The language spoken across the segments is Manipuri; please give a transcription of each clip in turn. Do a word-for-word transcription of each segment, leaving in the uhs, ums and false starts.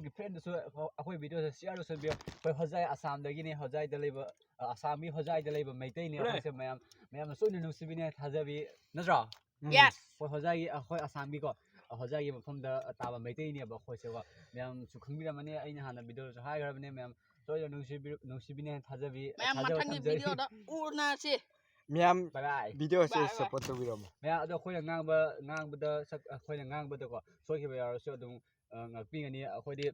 ꯐ꯭ꯔꯦꯟꯗꯁꯨ ꯑꯩꯈꯣꯏ ꯚꯤꯗꯤꯑꯣꯁꯦ ꯁꯤꯌꯥꯔ ꯇꯧꯁꯟꯕꯤꯌꯣ꯫ ꯑꯩꯈꯣꯏ ꯍꯣꯖꯥꯏ ꯑꯁꯥꯝꯗꯒꯤꯅꯦ, ꯍꯣꯖꯥꯏꯗ ꯂꯩꯕ, ꯑ, ꯑꯁꯥꯝꯒꯤ ꯍꯣꯖꯥꯏꯗ ꯂꯩꯕ ꯃꯩꯇꯩꯅꯦ꯫ ꯀꯔꯦ꯫ ꯑꯩꯈꯣꯏꯁꯦ ꯃꯌꯥꯝ, ꯃꯌꯥꯝꯅ ꯁꯣꯏꯗꯅ ꯅꯨꯡꯁꯤꯕꯤꯅꯦ ꯊꯥꯖꯕꯤ, ꯅꯠꯇ꯭ꯔꯣ? ꯎꯝ꯫ Yes꯫ ꯑꯩꯈꯣꯏ ꯍꯣꯖꯥꯏꯒꯤ, ꯑꯩꯈꯣꯏ ꯑꯁꯥꯝꯒꯤꯀꯣ, ꯑ, ꯍꯣꯖꯥꯏꯒꯤ ꯃꯐꯝꯗ ꯇꯥꯕ ꯃꯩꯇꯩꯅꯦꯕ ꯑꯩꯈꯣꯏꯁꯦꯀꯣ꯫ ꯃꯌꯥꯝꯁꯨ ꯈꯪꯕꯤꯔꯝꯃꯅꯤ, ꯑꯩꯅ ꯍꯥꯟꯅ ꯚꯤꯗꯤꯑꯣꯗꯁꯨ ꯍꯥꯏꯈ꯭ꯔꯕꯅꯦ꯫ ꯃꯌꯥꯝ ꯁꯣꯏꯗꯅ ꯅꯨꯡꯁꯤꯕꯤ-, ꯅꯨꯡꯁꯤꯕꯤꯅꯦ ꯊꯥꯖꯕꯤ, ꯃꯌꯥꯝ ꯊꯥꯖꯕ ꯃꯊꯪꯒꯤ ꯊꯝꯖꯔꯤ꯫ ꯚꯤꯗꯤꯑꯣꯗ ꯎꯅꯁꯤ꯫ ꯃꯌꯥꯝ bye bye꯫ ꯚꯤꯗꯤꯑꯣꯁꯦ bye bye꯫ Support ꯇꯧꯕꯤꯔꯝꯃꯣ꯫ ꯃꯌꯥꯝ ꯑꯗꯣ ꯑꯩꯈꯣꯏꯅ ꯉꯥꯡꯕ, ꯉꯥꯡꯕꯗ ꯁꯛ-, ꯑꯩꯈꯣꯏꯅ ꯉꯥꯡꯕꯗꯀꯣ ꯁꯣꯏꯈꯤꯕ ꯌꯥꯎꯔꯁꯨ ꯑꯗꯨꯝ, ꯑ, ꯉꯥꯛꯄꯤꯒꯅꯤ꯫ ꯑꯩꯈꯣꯏꯗꯤ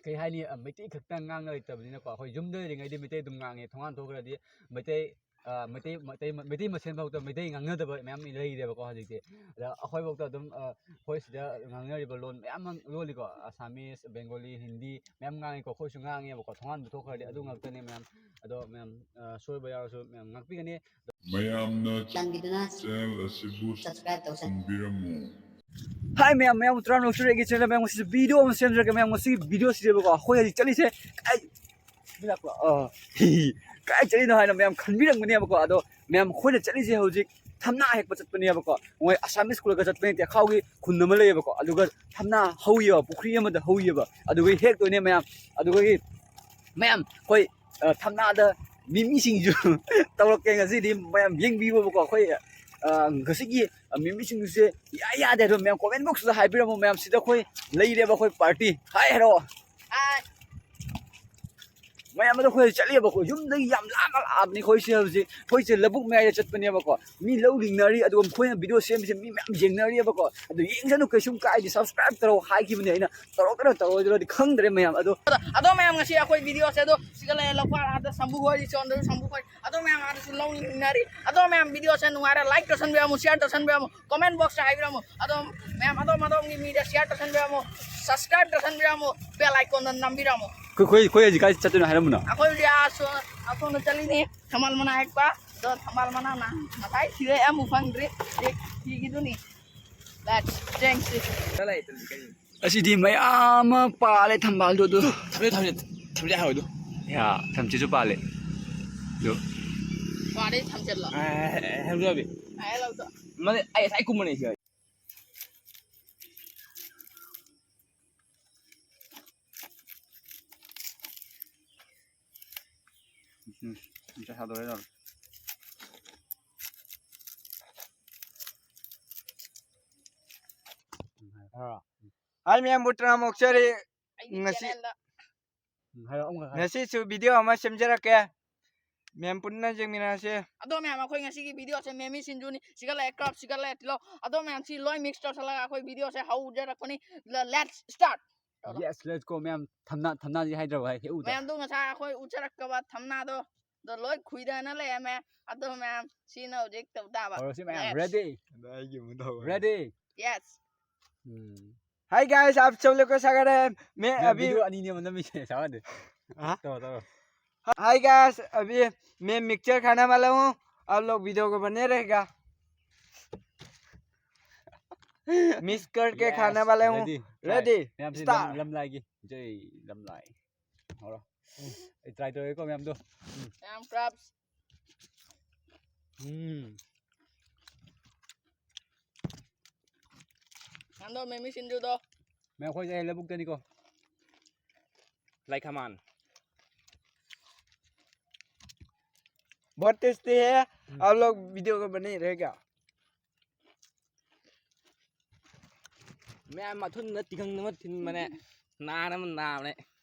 ꯀꯩ ꯍꯥꯏꯅꯤ, ꯑ, ꯃꯩꯇꯩ ꯈꯛꯇꯪ ꯉꯥꯡꯅ ꯂꯩꯇꯕꯅꯤꯅꯀꯣ꯫ ꯑꯩꯈꯣꯏ ꯌꯨꯝꯗ ꯂꯩꯔꯤꯉꯩꯗꯤ ꯃꯩꯇꯩ ꯑꯗꯨꯝ ꯉꯥꯡꯉꯦ, ꯊꯣꯡꯒꯥꯟ ꯊꯣꯛꯈ꯭ꯔꯗꯤ ꯃꯩꯇꯩ, ꯑ, ꯃꯩꯇꯩ, ꯃꯩꯇꯩ, ꯃꯩꯇꯩ ꯃꯁꯦꯟ ꯐꯥꯎꯗ ꯃꯩꯇꯩ ꯉꯥꯡꯅꯗꯕ ꯃꯌꯥꯝ ꯂꯩꯔꯦꯕꯀꯣ ꯍꯧꯖꯤꯛꯇꯤ꯫ ꯑꯗ ꯑꯩꯈꯣꯏꯐꯥꯎꯗ ꯑꯗꯨꯝ, ꯑ, ꯑꯩꯈꯣꯏ ꯁꯤꯗ ꯉꯥꯡꯅꯔꯤꯕ ꯂꯣꯟ ꯃꯌꯥꯝ ꯑꯃ ꯂꯣꯜꯂꯤꯀꯣ, ꯑꯁꯥꯃꯤꯁ, ꯕꯦꯡꯒꯣꯂꯤ, ꯍꯤꯟꯗꯤ ꯃꯌꯥꯝ ꯉꯥꯡꯉꯤꯀꯣ꯫ ꯑꯩꯈꯣꯏꯁꯨ ꯉꯥꯡꯉꯦꯕꯀꯣ, ꯊꯣꯡꯒꯥꯟꯕꯨ ꯊꯣꯛꯈ꯭ꯔꯗꯤ ꯑꯗꯨ ꯉꯥꯛꯇꯅꯦ ꯃꯌꯥꯝ꯫ ꯑꯗꯣ ꯃꯌꯥꯝ, ꯑ, ꯁꯣꯏꯕ ꯌꯥꯎꯔꯁꯨ ꯃꯌꯥꯝ ꯉꯥꯛꯄꯤꯒꯅꯤ꯫ ꯃꯌꯥꯝꯅ ꯆꯥꯟꯕꯤꯗꯨꯅ channel ꯑꯁꯤꯕꯨ subscribe ꯇꯧꯁꯟ- ꯇꯧꯕꯤꯔꯝꯃꯨ꯫ ꯍꯥꯏ ꯃꯌꯥꯝ, ꯃꯌꯥꯝ ꯇꯔꯥꯝꯅ ꯂꯧꯁꯤꯔꯦ ꯑꯩꯒꯤ channel꯫ ꯃꯌꯥꯝ ꯉꯁꯤꯁꯨ ꯚꯤꯗꯤꯑꯣ ꯑꯃ ꯁꯦꯝꯖꯔꯒꯦ꯫ ꯃꯌꯥꯝ ꯉꯁꯤꯒꯤ ꯚꯤꯗꯤꯑꯣꯁꯤꯗꯤꯕꯀꯣ, ꯑꯩꯈꯣꯏ ꯍꯧꯖꯤꯛ ꯆꯠꯂꯤꯁꯦ ꯀꯥꯏ, ꯑ, ꯀꯥꯏ ꯆꯠꯂꯤꯅꯣ ꯍꯥꯏꯅ ꯃꯌꯥꯝ ꯈꯟꯕꯤꯔꯝꯒꯅꯦꯕꯀꯣ꯫ ꯑꯗꯣ ꯃꯌꯥꯝ ꯑꯩꯈꯣꯏꯅ ꯆꯠꯂꯤꯁꯦ ꯍꯧꯖꯤꯛ ꯊꯝꯅꯥ ꯍꯦꯛꯄ ꯆꯠꯄꯅꯦꯕꯀꯣ꯫ ꯃꯣꯏ ꯑꯁꯥꯃꯤꯁ ꯈꯨꯜꯂꯒ ꯆꯠꯄ ꯅꯠꯇꯦ, ꯑꯩꯈꯣꯏꯒꯤ ꯈꯨꯟ ꯑꯃ ꯂꯩꯌꯦꯕꯀꯣ꯫ ꯑꯗꯨꯒ ꯊꯝꯅꯥ ꯍꯧꯏꯌꯦꯕ, ꯄꯨꯈ꯭ꯔꯤ ꯑꯃꯗ ꯍꯧꯏꯌꯦꯕ꯫ ꯑꯗꯨꯒꯤ ꯍꯦꯛꯇꯣꯏꯅꯦ ꯃꯌꯥꯝ꯫ ꯑꯗꯨꯒꯤ ꯃꯌꯥꯝ ꯑꯩꯈꯣꯏ, ꯑ, ꯊꯝꯅꯥꯗ ꯃꯤꯃꯤ ꯁꯤꯡꯖꯨ ꯇꯧꯔꯛꯀꯦ ꯉꯁꯤꯗꯤ꯫ ꯃꯌꯥꯝ ꯌꯦꯡꯕꯤꯌꯣꯕꯀꯣ꯫ ꯑꯩꯈꯣꯏ, ꯑ, ꯉꯁꯤꯒꯤ, ꯑ, ꯃꯤꯃꯤ ꯁꯤꯡꯖꯨꯁꯦ ꯏꯌꯥ ꯌꯥꯗꯦ꯫ ꯑꯗꯣ ꯃꯌꯥꯝ comment box ꯇ ꯍꯥꯏꯕꯤꯔꯝꯃꯣ꯫ ꯃꯌꯥꯝ ꯁꯤꯗ ꯑꯩꯈꯣꯏ ꯂꯩꯔꯦꯕ, ꯑꯩꯈꯣꯏ party꯫ ꯍꯥꯏ ꯍꯥꯏꯔꯛꯑꯣ꯫ ꯍꯥꯏ꯫ ꯃꯌꯥꯝ ꯑꯗꯣ ꯑꯩꯈꯣꯏ ꯆꯠꯂꯦꯕꯀꯣ꯫ ꯌꯨꯝꯗꯒꯤ ꯌꯥꯝ ꯂꯥꯞꯅ ꯂꯥꯛꯑꯕꯅꯤ ꯑꯩꯈꯣꯏꯁꯦ ꯍꯧꯖꯤꯛ꯫ ꯑꯩꯈꯣꯏꯁꯦ ꯂꯧꯕꯨꯛ ꯃꯌꯥꯏꯗ ꯆꯠꯄꯅꯦꯕꯀꯣ꯫ ꯃꯤ ꯂꯧ ꯂꯤꯡꯅꯔꯤ, ꯑꯗꯨꯒ ꯃꯈꯣꯏꯅ ꯚꯤꯗꯤꯑꯣ ꯁꯦꯝꯃꯤꯁꯦ ꯃꯤ ꯃꯌꯥꯝ ꯌꯦꯡꯅꯔꯤꯕꯀꯣ꯫ ꯑꯗꯨ ꯌꯦꯡꯁꯅꯨ, ꯀꯩꯁꯨꯝ ꯀꯥꯏꯗꯦ, subscribe ꯇꯧꯔꯣ ꯍꯥꯏꯈꯤꯕꯅꯦ ꯑꯩꯅ꯫ ꯇꯧꯔꯛꯀꯗ꯭ꯔꯥ ꯇꯧꯔꯣꯏꯗ꯭ꯔꯗꯤ ꯈꯪꯗ꯭ꯔꯦ ꯃꯌꯥꯝ꯫ ꯑꯗꯣ ꯑꯗꯣ ꯃꯌꯥꯝ, ꯉꯁꯤ ꯑꯩꯈꯣꯏ ꯚꯤꯗꯤꯑꯣꯁꯦ ꯑꯗꯣ ꯁꯤꯒ ꯂꯩꯔꯦ, ꯂꯧꯄꯥ ꯑꯥꯗ ꯁꯝꯕꯨ ꯈꯣꯏꯔꯤ, ꯁꯣꯝꯗꯁꯨ ꯁꯝꯕꯨ ꯈꯣꯏꯔꯤ꯫ ꯑꯗꯣ ꯃꯌꯥꯝ ꯑꯥꯗꯁꯨ ꯂꯧ ꯂꯤꯡꯅꯔꯤ꯫ ꯑꯗꯣ ꯃꯌꯥꯝ, ꯚꯤꯗꯤꯑꯣꯁꯦ ꯅꯨꯡꯉꯥꯏꯔꯦ, like ꯇꯧꯁꯟꯕꯤꯔꯝꯃꯨ, share ꯇꯧꯁꯟꯕꯤꯔꯝꯃꯨ, comment box ꯇ ꯍꯥꯏꯕꯤꯔꯝꯃꯨ꯫ ꯑꯗꯣ ꯃꯌꯥꯝ, ꯑꯗꯣꯝ ꯑꯗꯣꯝꯒꯤ ꯃꯤꯗ share ꯇꯧꯁꯟꯕꯤꯔꯝꯃꯨ, subscribe ꯇꯧꯁꯟꯕꯤꯔꯝꯃꯨ, bell icon ꯗ ꯅꯝꯕꯤꯔꯝꯃꯨ꯫ ꯑꯩꯈꯣꯏ, ꯑꯩꯈꯣꯏ, ꯑꯩꯈꯣꯏ ꯍꯧꯖꯤꯛ ꯀꯥꯏ ꯆꯠꯇꯣꯏꯅꯣ ꯍꯥꯏꯔꯝꯕꯅꯣ? ꯑꯩꯈꯣꯏ ꯍꯧꯖꯤꯛ ꯑꯥ ꯁꯣ-, ꯑꯁꯣꯝꯗ ꯆꯠꯂꯤꯅꯦ, ꯊꯝꯕꯥꯜ ꯃꯅꯥ ꯍꯦꯛꯄ꯫ ꯑꯗꯣ ꯊꯝꯕꯥꯜ ꯃꯅꯥ ꯅ-, ꯉꯁꯥꯏ ꯊꯤꯔꯦ, ꯑꯃꯨꯛ ꯐꯪꯗ꯭ꯔꯤ꯫ ꯍꯧꯖꯤꯛ ꯊꯤꯈꯤꯗꯨꯅꯤ꯫ Let's ꯆꯦꯡꯁꯤ꯫ ꯑꯁꯤꯗꯤ ꯃꯌꯥꯝ ꯑꯃ ꯄꯥꯜꯂꯦ ꯊꯝꯕꯥꯜꯗꯣ ꯑꯗꯨ꯫ ꯊꯝꯆꯦꯠ, ꯊꯝꯆꯦꯠ, ꯊꯝꯆꯦꯠ ꯍꯥꯎꯋꯦ ꯑꯗꯨ꯫ ꯌꯥ, ꯊꯝꯆꯦꯠꯁꯨ ꯄꯥꯜꯂꯦ꯫ ꯑꯗꯨ꯫ ꯄꯥꯜꯂꯦ ꯊꯝꯆꯦꯠꯂꯣ? ꯑꯦ, ꯑꯦ, ꯑꯦ, ꯍꯦꯜꯂꯣ ꯑꯕꯤ꯫ ꯑꯦ, ꯍꯦꯜꯂꯣ꯫ ꯃꯥꯅꯦ, ꯑꯩ ꯉꯁꯥꯏ ꯀꯨꯝꯕꯅꯦ ꯁꯤ꯫ ꯎꯝ, ꯉꯁꯥꯏ ꯍꯥꯗꯣꯔꯦ ꯇꯧꯔꯦ꯫ ꯍꯥꯏ ꯃꯌꯥꯝꯕꯨ ꯇꯔꯥꯃꯨꯛ ꯆꯔꯤ꯫ ꯑꯩꯒꯤ ꯉꯁꯤ channelꯗ꯫ ꯎꯝ, ꯍꯥꯏꯔꯛꯑꯣ, ꯑꯃꯨꯛ ꯍꯥꯏꯔꯛꯑꯣ꯫ ꯉꯁꯤꯁꯨ video ꯑꯃ ꯁꯦꯝꯖꯔꯛꯀꯦ꯫ ꯃꯌꯥꯝ ꯄꯨꯟꯅ ꯌꯦꯡꯃꯤꯟꯅꯁꯦ꯫ ꯑꯗꯣ ꯃꯌꯥꯝ, ꯑꯩꯈꯣꯏ ꯉꯁꯤꯒꯤ videoꯁꯦ ꯃꯦꯃꯤ ꯁꯤꯡꯖꯨꯅꯤ꯫ ꯁꯤꯒꯠꯂꯛꯑꯦ ꯀ꯭ꯔꯞ, ꯁꯤꯒꯠꯂꯛꯑꯦ ꯇꯤꯜꯍꯧ꯫ ꯑꯗꯣ ꯃꯌꯥꯝ, ꯁꯤ ꯂꯣꯏ mix ꯇꯧꯁꯜꯂꯒ ꯑꯩꯈꯣꯏ videoꯁꯦ ꯍꯧꯖꯔꯛꯄꯅꯤ꯫ ꯂ-, let's start! ꯇꯧꯔꯣ꯫ Yes, let's go, ꯃꯌꯥꯝ꯫ ꯊꯝꯅꯥ, ꯊꯝꯅꯥꯗꯤ ꯍꯥꯏꯗ꯭ꯔꯕ, ꯍꯦꯛ ꯎꯗ꯫ ꯃꯌꯥꯝꯗꯣ ꯉꯁꯥꯏ ꯑꯩꯈꯣꯏ ꯎꯠꯆꯔꯛꯇꯕ ꯊꯝꯅꯥꯗꯣ, ꯑꯗꯣ ꯂꯣꯏ ꯈꯨꯏꯗꯅ ꯂꯩꯔꯝꯃꯦ꯫ ꯑꯗꯣ ꯃꯌꯥꯝ, ꯁꯤꯅ ꯍꯧꯖꯤꯛ ꯇꯧ ꯇꯥꯕ꯫ ꯍꯧꯔꯁꯤ ꯃꯌꯥꯝ, let's꯫ Ready? ꯑꯗ ꯑꯩꯒꯤ ꯑꯃꯨꯛ ꯇꯧꯔꯦ꯫ Ready? Yes. ꯎꯝ꯫ Hi guys, आप सब लोग को स्वागत है। मैं मैं अभी video ꯑꯅꯤꯅꯦꯕ ꯅꯝꯃꯤꯁꯦ, ꯁꯥꯎꯍꯟꯗꯦ꯫ ꯍꯥ? ꯇꯧꯔꯣ, ꯇꯧꯔꯣ꯫ Hi guys, अभी मैं mixture खाने वाला हूँ, आप लोग video को बने रहेगा। Mix करके खाने वाला हूँ। Yes, ready, ready, try। ꯃꯌꯥꯝꯁꯤ ꯂꯝ-, start꯫ ꯂꯝꯂꯥꯏꯒꯤ ꯖꯩ ꯂꯝꯂꯥꯏ꯫ ꯍꯧꯔꯣ꯫ ꯎꯝ꯫ ꯑꯩ try ꯇꯧꯔꯒꯦꯀꯣ ꯃꯌꯥꯝꯗꯣ꯫ ꯎꯝ꯫ ꯃꯌꯥꯝ ꯀ꯭ꯔꯥꯞꯁ꯫ ꯎꯝ꯫ ꯅꯪꯗꯣ ꯃꯦꯃꯤ ꯁꯤꯡꯖꯨꯗꯣ꯫ ꯃꯌꯥꯝ ꯑꯩꯈꯣꯏꯁꯦ ꯂꯧꯕꯨꯛꯇꯅꯤꯀꯣ꯫ ꯂꯥꯏꯈꯥꯃꯥꯟ꯫ बहुत tasty है। ꯎꯝ꯫ आप लोग video को बने रहेगा। ꯃꯌꯥꯝ ꯃꯊꯨꯟꯗ ꯇꯤꯡꯈꯪ ꯑꯃ ꯊꯤꯟꯕꯅꯦ꯫ ꯅꯥꯅ ꯑꯃ ꯅꯥꯕꯅꯦ꯫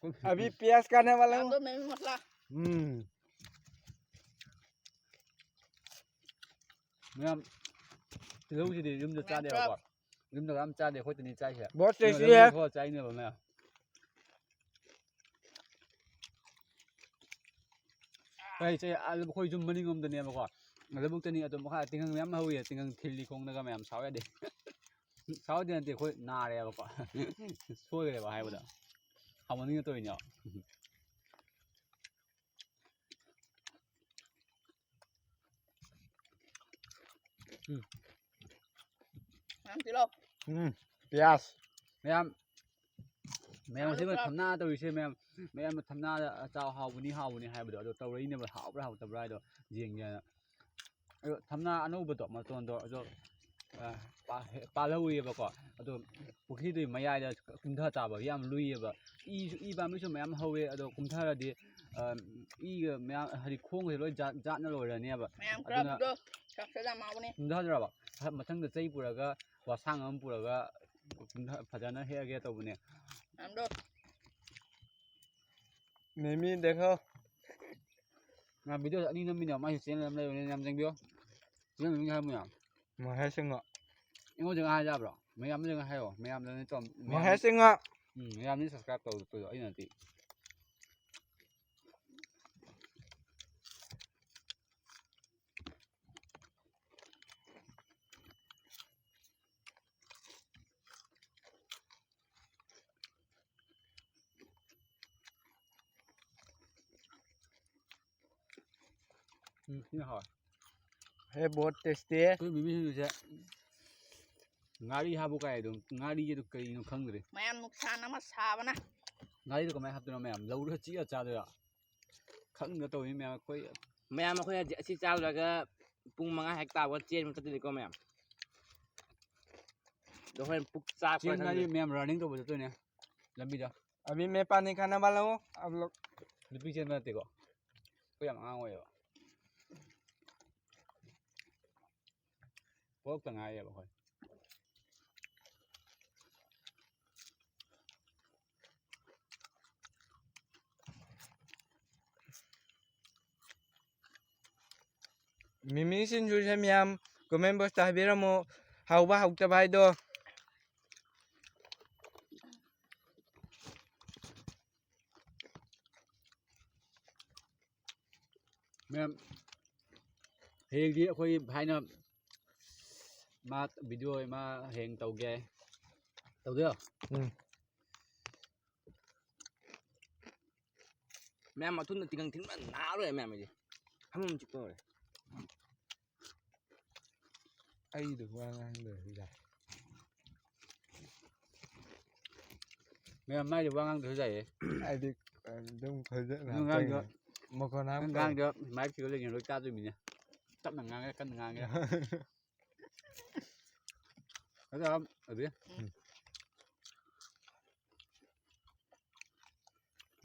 अभी प्याज खाने वाला हूँ। ꯅꯪꯗꯣ ꯃꯦꯃꯤ ꯃꯁꯂꯥ꯫ ꯎꯝ꯫ ꯃꯌꯥꯝ, ꯇꯤꯜꯍꯧꯁꯤꯗꯤ ꯌꯨꯝꯗ ꯃꯌꯥꯝ ꯆꯥꯗꯦꯕꯀꯣ꯫ ꯆꯥꯕ꯫ ꯌꯨꯝꯗ ꯌꯥꯝ ꯆꯥꯗꯦ, ꯑꯩꯈꯣꯏ ꯇꯅꯤ ꯆꯥꯏꯁꯦ꯫ बहुत tasty ꯌꯨꯝꯗ है꯫ ꯊꯣꯛꯑ ꯆꯥꯏꯅꯦꯕ ꯃꯌꯥꯝ꯫ ꯑꯩ ꯆꯦ, ꯑꯥ, ꯑꯩꯈꯣꯏ ꯌꯨꯝ ꯃꯅꯤꯡꯂꯣꯝꯗꯅꯦꯕꯀꯣ꯫ ꯂꯧꯕꯨꯛꯇꯅꯤ, ꯑꯗꯣ ꯃꯈꯥ ꯇꯤꯡꯈꯪ ꯃꯌꯥꯝ ꯍꯧꯋꯤ, ꯇꯤꯡꯈꯪ ꯊꯤꯜꯂꯤ ꯈꯣꯡꯗꯒ ꯃꯌꯥꯝ ꯁꯥꯎ ꯌꯥꯗꯦ꯫ ꯁꯥꯎ ꯌꯥꯗꯦ ꯅꯠꯇꯦ, ꯑꯩꯈꯣꯏ ꯅꯥꯔꯦꯕꯀꯣ꯫ ꯁꯣꯏꯈ꯭ꯔꯦꯕ ꯍꯥꯏꯕꯗ꯫ ꯍꯥꯎꯃꯟꯒꯤꯅ ꯇꯧꯔꯤꯅꯦꯕ꯫ ꯎꯝ꯫ ꯃꯌꯥꯝ ꯇꯤꯜꯍꯧ꯫ ꯎꯝ, ꯄꯤꯌꯥꯁ꯫ ꯃꯌꯥꯝ, ꯃꯌꯥꯝ ꯑꯂꯨ ꯁꯤꯃ ꯆꯞ꯫ ꯊꯝꯅꯥ ꯇꯧꯔꯤꯁꯦ ꯃꯌꯥꯝ, ꯃꯌꯥꯝꯅ ꯊꯝꯅꯥꯗ ꯆꯥꯎ ꯍꯥꯎꯕꯅꯤ, ꯍꯥꯎꯕꯅꯤ ꯍꯥꯏꯕꯗꯣ, ꯑꯗꯣ ꯇꯧꯔꯛꯏꯅꯦꯕ, ꯍꯥꯎꯕ꯭ꯔꯥ ꯍꯥꯎꯇꯕ꯭ꯔꯥ ꯍꯥꯏꯗꯣ ꯌꯦꯡꯒꯦꯅ꯫ ꯑꯗꯣ ꯊꯝꯅꯥ ꯑꯅꯧꯕꯗꯣ, ꯃꯇꯣꯟꯗꯣ, ꯑꯗꯣ, ꯑ, ꯄꯥ-, ꯄꯥꯜꯍꯧꯋꯦꯕꯀꯣ꯫ ꯑꯗꯣ ꯄꯨꯈ꯭ꯔꯤꯗꯨꯒꯤ ꯃꯌꯥꯏꯗ ꯀꯨꯝꯊ ꯇꯥꯕ, ꯌꯥꯝ ꯂꯨꯏꯌꯦꯕ꯫ ꯏꯁꯨ, ꯏ ꯄꯥꯝꯕꯤꯁꯨ ꯃꯌꯥꯝ ꯍꯧꯋꯦ, ꯑꯗꯣ ꯀꯨꯝꯊꯔꯗꯤ ꯑ, ꯏꯒ ꯃꯌꯥꯝ, ꯍꯥꯏꯗꯤ ꯈꯣꯡꯒꯁꯦ ꯂꯣꯏ ꯖꯥꯠ-, ꯖꯥꯠꯅ ꯂꯣꯏꯔꯅꯦꯕ꯫ ꯃꯌꯥꯝ ꯑꯗꯨꯅ ꯈꯔꯗꯣ ꯆꯥꯛ ꯆꯥꯗ ꯃꯥꯕꯅꯦ꯫ ꯇꯨꯝꯊꯗ꯭ꯔꯕ? ꯃꯊꯪꯗ ꯆꯩ ꯄꯨꯔꯒ, ꯋꯥꯁꯥꯡ ꯑꯃ ꯄꯨꯔꯒ ꯐꯖꯅ ꯍꯦꯛꯑꯒꯦ ꯇꯧꯕꯅꯦ꯫ ꯃꯌꯥꯝꯗꯣ꯫ ꯃꯤꯃꯤ ꯗꯦꯈꯣ꯫ ꯉꯥ video ꯑꯅꯤ ꯅꯝꯃꯤꯅꯦ, ꯃꯥꯏꯁꯨ channel ꯑꯃ ꯂꯩꯕꯅꯦ, ꯌꯥꯝ ꯆꯪꯕꯤꯌꯣ꯫ Channel ꯃꯃꯤꯡ ꯍꯥꯏꯕ ꯃꯌꯥꯝ꯫ ꯃꯍꯦꯁ ꯁꯤꯡꯍ꯫ ꯑꯩꯉꯣꯟꯗ ꯉꯥ ꯍꯥꯏ ꯌꯥꯕ꯭ꯔꯣ? ꯃꯌꯥꯝꯗ ꯉꯥ ꯍꯥꯏꯌꯣ, ꯃꯌꯥꯝꯗꯅꯦ ꯇꯧꯔꯝ-, ꯃꯌꯥꯝ-, ꯃꯍꯦꯁ ꯁꯤꯡꯍ꯫ ꯎꯝ, ꯃꯌꯥꯝꯗꯤ subscribe ꯇꯧꯗꯣꯏꯗꯣ, ꯑꯩꯅ ꯅꯠꯇꯦ꯫ ꯎꯝ, ꯁꯤꯅ ꯍꯥꯎꯋꯦ꯫ ꯍꯦ, ꯕꯣꯠ ꯇꯦꯁꯇꯤ꯫ ꯑꯩꯈꯣꯏ ꯃꯤꯃꯤ ꯁꯤꯡꯖꯨꯁꯦ ꯉꯥꯔꯤ ꯍꯥꯞꯄꯨ ꯀꯥꯏ ꯑꯗꯨꯝ, ꯉꯥꯔꯤꯒꯤꯗꯣ ꯀꯔꯤꯅꯣ ꯈꯪꯗ꯭ꯔꯦ꯫ ꯃꯌꯥꯝ ꯅꯨꯡꯁꯥꯅ ꯑꯃ ꯁꯥꯕꯅ꯫ ꯉꯥꯔꯤꯗꯣ ꯀꯃꯥꯏꯅ ꯍꯥꯞꯇꯣꯏꯅꯣ ꯃꯌꯥꯝ? ꯂꯧꯔ ꯆꯤꯛꯑ ꯆꯥꯗꯣꯏꯔꯣ? ꯈꯪꯗ ꯇꯧꯔꯤ ꯃꯌꯥꯝ ꯑꯩꯈꯣꯏ꯫ ꯃꯌꯥꯝ ꯑꯩꯈꯣꯏ ꯍꯧꯖꯤꯛ ꯑꯁꯤ ꯆꯥ ꯂꯣꯏꯔꯒ ꯄꯨꯡ ꯃꯉꯥ ꯍꯦꯛ ꯇꯥꯕꯒ ꯆꯦꯟꯕ ꯆꯠꯇꯣꯏꯅꯤꯀꯣ ꯃꯌꯥꯝ꯫ ꯑꯗꯣ ꯍꯣꯔꯦꯟ ꯄꯨꯛ ꯆꯥꯛꯄ꯭ꯔꯥ ꯆꯦꯟ ꯈꯪꯗꯦ꯫ ꯉꯥꯏꯔꯤ ꯃꯌꯥꯝ running ꯇꯧꯕ ꯆꯠꯇꯣꯏꯅꯦ ꯂꯝꯕꯤꯗ꯫ अभी मैं पानी खाने वाला हूँ, आप लोग। ꯅꯨꯄꯤ ꯆꯦꯟꯕ ꯅꯠꯇꯦꯀꯣ꯫ ꯑꯩꯈꯣꯏ ꯌꯥꯝ ꯑꯉꯥꯡ ꯑꯣꯏꯌꯦꯕ꯫ ꯄꯣꯛꯇ ꯉꯥꯏꯔꯤꯕ ꯑꯩꯈꯣꯏ꯫ ꯃꯤꯃꯤ ꯁꯤꯡꯖꯨꯁꯦ ꯃꯌꯥꯝ comment box ꯇ ꯍꯥꯏꯕꯤꯔꯝꯃꯣ, ꯍꯥꯎꯕ ꯍꯥꯎꯇꯕ ꯍꯥꯏꯗꯣ꯫ ꯃꯌꯥꯝ, ꯍꯌꯦꯡꯗꯤ ꯑꯩꯈꯣꯏ ꯚꯥꯏꯅ ꯃꯥ video ꯑꯃ ꯍꯌꯦꯡ ꯇꯧꯒꯦ꯫ ꯇꯧꯗꯣꯏꯔꯣ? ꯎꯝ꯫ ꯃꯌꯥꯝ ꯃꯊꯨꯟꯗ ꯇꯤꯡꯈꯪ ꯊꯤꯟꯕ ꯅꯥꯔꯣꯏ ꯃꯌꯥꯝ ꯑꯩꯗꯤ꯫ ꯐꯝꯐꯝ ꯆꯤꯛꯄ ꯍꯧꯔꯦ꯫ ꯑꯩꯗꯣ ꯋꯥ ꯉꯥꯡꯗ꯭ꯔꯁꯨ ꯌꯥꯏ꯫ ꯃꯌꯥꯝ ꯃꯥꯏꯗꯤ ꯋꯥ ꯉꯥꯡꯗ꯭ꯔꯁꯨ ꯌꯥꯏꯌꯦ꯫ ꯍꯥꯏꯗꯤ, ꯑꯗꯨꯝ ꯐꯖꯅ ꯅꯪ ꯉꯥꯡꯗꯣ-, ꯃꯈꯣꯟ ꯅꯪ ꯍꯥꯞꯄ ꯉꯥꯡꯗꯣ mic ꯁꯤꯗ ꯂꯩꯅ ꯂꯣꯏ ꯇꯥꯗꯣꯏꯃꯤꯅꯦ꯫ ꯇꯞꯅ ꯉꯥꯡꯒꯦꯔꯥ, ꯀꯟꯅ ꯉꯥꯡꯒꯦꯔꯥ? ꯑꯗꯣ, ꯑꯗꯨꯗꯤ? ꯎꯝ꯫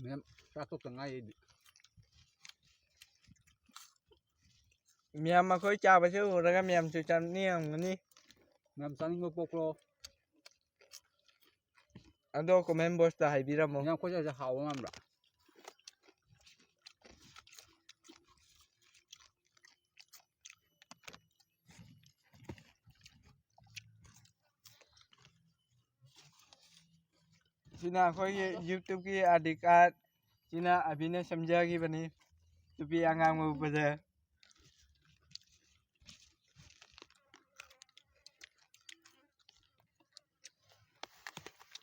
ꯃꯌꯥꯝ ꯆꯥꯛ ꯇꯣꯛꯇ ꯉꯥꯏꯔꯤ ꯑꯩꯗꯤ꯫ ꯃꯌꯥꯝ ꯑꯩꯈꯣꯏ ꯆꯥꯕꯁꯦ ꯎꯔꯒ ꯃꯌꯥꯝꯁꯨ ꯆꯥꯅꯤꯡꯉꯝꯒꯅꯤ꯫ ꯃꯌꯥꯝ ꯆꯥꯅꯤꯡꯕ ꯄꯣꯛꯄ꯭ꯔꯣ? ꯑꯗꯣ comment box ꯇ ꯍꯥꯏꯕꯤꯔꯝꯃꯣ꯫ ꯃꯌꯥꯝ ꯑꯩꯈꯣꯏ ꯆꯥꯕꯁꯦ ꯍꯥꯎꯕ ꯃꯥꯟꯕ꯭ꯔꯥ? ꯁꯤꯅ ꯑꯩꯈꯣꯏꯒꯤ YouTube ꯀꯤ I D card꯫ ꯁꯤꯅ ꯑꯕꯤꯅ ꯁꯦꯝꯖꯈꯤꯕꯅꯤ꯫ ꯅꯨꯄꯤ ꯑꯉꯥꯡꯕ ꯎꯞꯄꯁꯦ꯫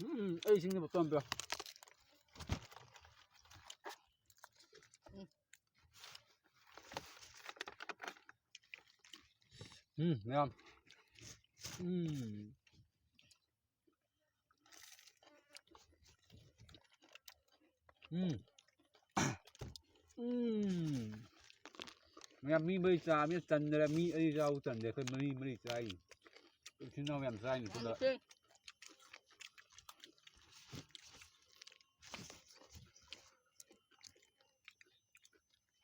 ꯎꯝ, ꯑꯩ ꯏꯁꯤꯡꯁꯦ ꯕꯣꯇꯜ ꯑꯝ ꯄꯤꯌꯣ꯫ ꯎꯝ, ꯃꯌꯥꯝ꯫ ꯎꯝ꯫ ꯎꯝ꯫ ꯎꯝ꯫ ꯃꯌꯥꯝ ꯃꯤ ꯃꯔꯤ ꯆꯥꯕꯅꯤꯅ ꯆꯟꯗ꯭ꯔꯦ꯫ ꯃꯤ ꯑꯅꯤ ꯆꯥꯕ ꯆꯟꯗ꯭ꯔꯦ꯫ ꯑꯩꯈꯣꯏ ꯃꯔꯤ ꯃꯔꯤ ꯆꯥꯏꯅꯤ꯫ ꯏꯆꯤꯟ ꯏꯅꯥꯎ ꯌꯥꯝ ꯆꯥꯏꯅꯤ ꯁꯤꯗ꯫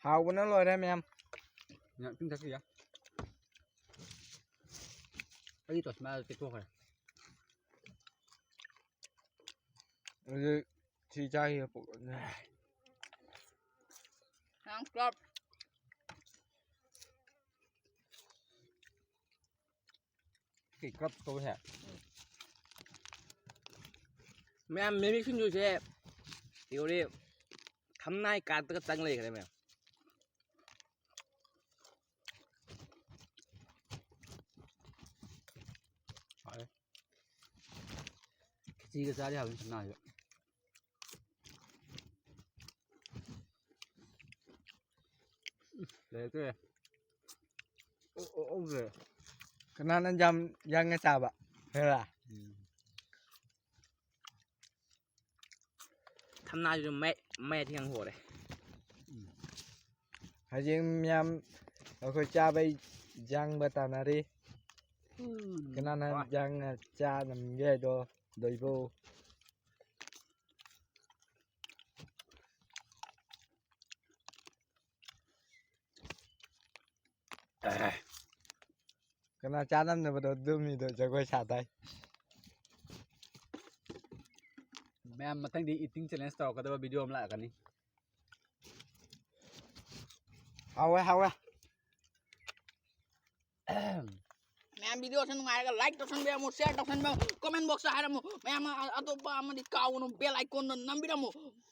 ꯍꯥꯎꯕꯅ ꯂꯣꯏꯔꯦ ꯃꯌꯥꯝ꯫ ꯌꯥꯝ ꯏꯁꯤꯡ ꯊꯛꯈꯤꯒꯦ꯫ ꯑꯩꯒꯤ ꯇꯣꯁ ꯃꯌꯥꯗ ꯇꯦꯛꯊꯣꯛꯈ꯭ꯔꯦ꯫ ꯍꯧꯖꯤꯛ ꯁꯤ ꯆꯥꯈꯤꯕ ꯄꯣꯛ-, ꯌꯥꯝ ꯀ꯭ꯔꯞ꯫ ꯀꯩ ꯀ꯭ꯔꯞ ꯇꯧꯋꯦ ꯍꯦ? ꯃꯌꯥꯝ ꯃꯤꯃꯤ ꯁꯤꯡꯖꯨꯁꯦ ꯌꯧꯔꯦ, ꯊꯝꯅꯥꯏ ꯀꯥꯔꯛꯇꯒ ꯆꯪ ꯂꯩꯈ꯭ꯔꯦ ꯃꯌꯥꯝ꯫ ꯍꯥꯎꯋꯦ꯫ ꯈꯦꯆꯤꯒ ꯆꯥꯔꯗꯤ ꯍꯥꯎꯅꯤ ꯊꯝꯅꯥꯁꯤꯗ꯫ ꯂꯩꯔꯛꯇ꯭ꯔꯦ꯫ ꯑꯣ, ꯑꯣ, ꯑꯣꯛꯇ꯭ꯔꯦ꯫ ꯀꯅꯥꯅ ꯌꯥꯝ ꯌꯥꯡꯅ ꯆꯥꯕ? ꯍꯦꯔꯥ? ꯎꯝ꯫ ꯊꯝꯅꯥꯁꯤꯁꯨ ꯃꯩ, ꯃꯩ ꯑꯊꯦꯡ ꯍꯣꯔꯦ꯫ ꯎꯝ꯫ ꯍꯧꯖꯤꯛ ꯃꯌꯥꯝ ꯑꯩꯈꯣꯏ ꯆꯥꯕꯩ ꯌꯥꯡꯕ ꯇꯥꯟꯅꯔꯤ꯫ ꯎꯝ꯫ ꯀꯅꯥꯅ ꯍꯣꯏ꯫ ꯌꯥꯡꯅ ꯆꯥ ꯉꯝꯒꯦ ꯍꯥꯏꯗꯣ ꯗꯣꯏꯕꯧ꯫ ꯀꯅꯥ ꯆꯥꯅꯝꯅꯕꯗꯣ ꯑꯗꯨ ꯃꯤꯗꯣ ꯖꯒꯣꯏ ꯁꯥ ꯇꯥꯏ꯫ ꯃꯌꯥꯝ ꯃꯊꯪꯗꯤ ꯏꯇꯤꯡ ꯆꯦꯂꯦꯟꯖ ꯇꯧꯔꯛꯀꯗꯕ ꯚꯤꯗꯤꯑꯣ ꯑꯃ ꯂꯥꯛꯀꯅꯤ꯫ ꯍꯥꯎꯋꯦ ꯍꯥꯎꯋꯦ꯫ ꯃꯌꯥꯝ ꯚꯤꯗꯤꯑꯣꯁꯦ ꯅꯨꯡꯉꯥꯏꯔꯒ ꯂꯥꯏꯛ ꯇꯧꯁꯟꯕꯤꯔꯝꯃꯨ, ꯁꯤꯌꯔ ꯇꯧꯁꯟꯕꯤꯔꯝꯃꯨ, ꯀꯣꯃꯦꯟ ꯕꯣꯛꯁꯇ ꯍꯥꯏꯔꯝꯃꯨ꯫ ꯃꯌꯥꯝ ꯑ- ꯑꯇꯣꯞꯄ ꯑꯃꯗꯤ ꯀꯥꯎꯒꯅꯨ, ꯕꯦꯜ ꯑꯥꯏꯀꯣꯟꯗꯣ ꯅꯝꯕꯤꯔꯝꯃꯨ꯫